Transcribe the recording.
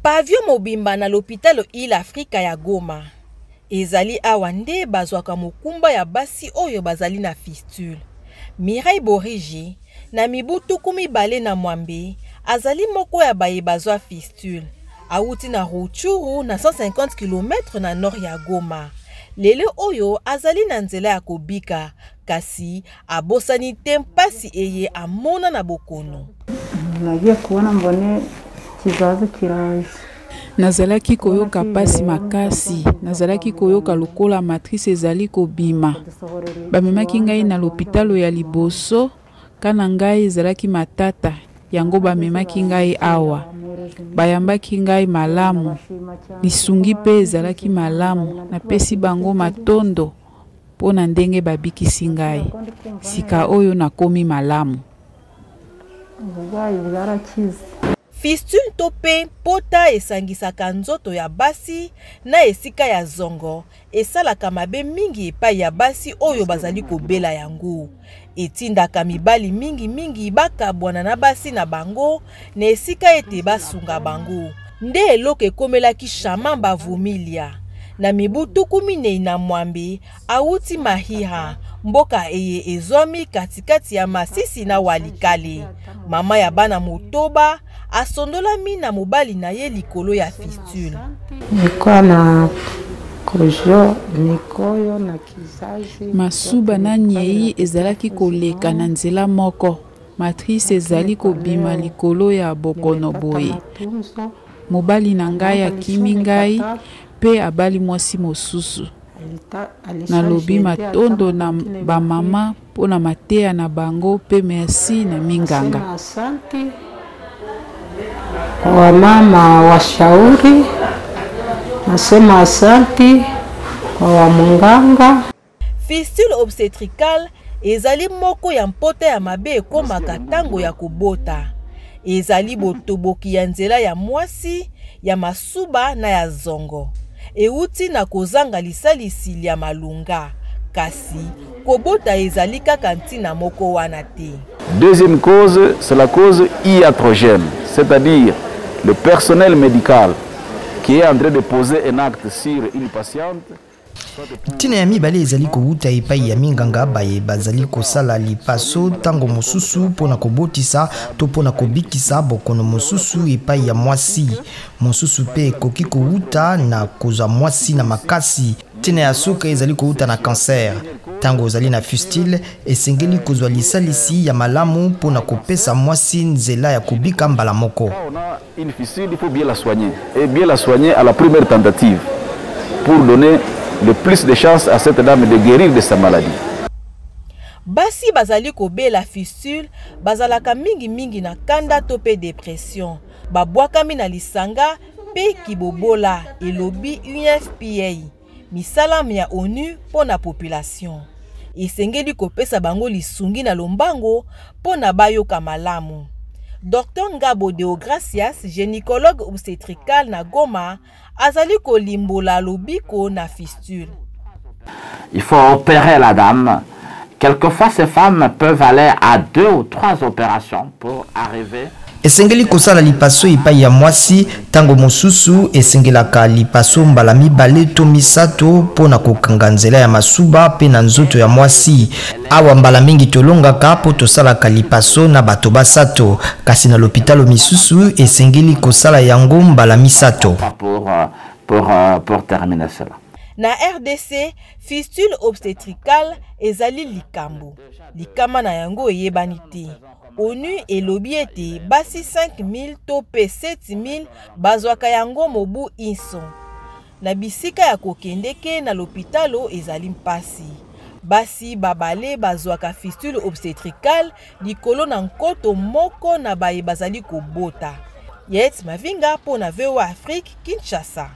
Pavio mobimba na lopitalo Heal Africa ya Goma. Ezali awa nde bazwaka mokumba ya basi oyo bazali na fistule. Mireille Boriji, na mibu 28, azali moko ya baye bazwa fistule. Awuti na Rutshuru na 150 kilomètre na nord ya Goma. Lelo oyo azali na nzela ya kobika, kasi abosani te mpasi eye amona na bokono. Nagiye kubona mbone kizazi kiraje. Nazalaki koyoka mpasi makasi, nazalaki koyoka lokola matrice ezali kobima. Bamemaki ngai na lopitalo ya liboso, ka na ngai ezalaki matata, yango bamemaki ngai awa. Bayambaki ngai malamu, lisungi mpe ezalaki malamu. Napesi bango matondo mpo na ndenge babikisi ngai. Sika oyo nakomi malamu. Uburwayi bwarakize. Fistule to mpe mpota esangisaka nzoto ya basi na esika ya zongo esalaka mabe mingi epai ya basi oyo bazali kobela yango. Etindaka mibali mingi mingi bakabwana na basi na bango na esika ete basunga bango. Nde eloko ekomelaki Shamamba Vumilia. Na mibu 46, awuti Mahira, mboka eye ezwami katikati ya Masisi na Walikale. Mama ya bana motoba, asondolami na mobali na ye likolo ya fistule. Nilikuwa na kojo mikoyo na kizazi. Masuba na nyei ezalaki koleka na nzela moko. Matrice ezali kobima likolo ya bokono boye. Mobali na ngai akimi ngai mpe abali mwasi mosusu. Nalobi matondo na ba mama mpo na mateya na bango mpe merci na minganga. Asante kwa mama washauri, nasema asante kwa wamunganga. Fistule obstetricale ezali moko ya mpota ya mabe ekomaka ntango ya kobota. Ezali botoboki ya nzela ya mwasi, ya masuba na ya zongo. Euti na kozanga lisalisi lya malonga. Kasi, kobota ezali kaka ntina moko wana te. Deuxième cause, c'est la cause iatrogène, c'est-à-dire le personnel médical qui est en train de poser un acte sur une patiente. Ntina ya mibale ezali kowuta epai ya minganga baye bazali kosala lipaso ntango mosusu mpo na kobotisa to mpo na kobikisa bokono mosusu epai ya mwasi. Mosusu mpe ekoki kowuta na kozwa mwasi na makasi. Ntina ya suka ezali kowuta na cancer. Ntango ozali na fistule, esengeli kozwa lisalisi ya malamu mpo na kopesa mwasi nzela ya kobika mbala moko. Une fistule, il faut bien la soigner. Et bien la soigner à la première tentative pour donner le plus de chances à cette dame de guérir de sa maladie. Basi bazali kobela fistule bazalaka mingi mingi na kanda to pe depression, babwakami na lisanga pe kibobola, elobi UNFPA, misala mya onu mpo na population. Esengeli kopesa bango lisungi na lombango mpo na bayoka malamu. Docteur Ngabo Deogracias, gynécologue obstetrical na Goma, azali kolimbola lobiko na fistule. Il faut opérer la dame. Quelquefois, ces femmes peuvent aller à deux ou trois opérations pour arriver. Esengeli kosala lipaso epai ya mwasi, ntango mosusu esengelaka lipaso mbala mibale to misato mpo na kokanga nzela ya masuba mpe na nzoto ya mwasi. Awa mbala mingi tolongaka mpo tosalaka lipaso na bato basato, kasi na lopitalo misusu esengeli kosala yango mbala misato. Pour, pour, pour terminer cela. Na rdc, fistule obstetricale ezali likambo. Likama na yango eyebani te. Onu elobi ete basi 5000 to mpe 7000 bazwaka yango mobu inso. Na bisika ya kokendeke na lopitalo ezali mpasi. Basi babale bazwaka fistule obstetricale likolo na nkoto moko na baye bazali kobota. Yet Mavinga mpo na VOA Afrique, Kinshasa.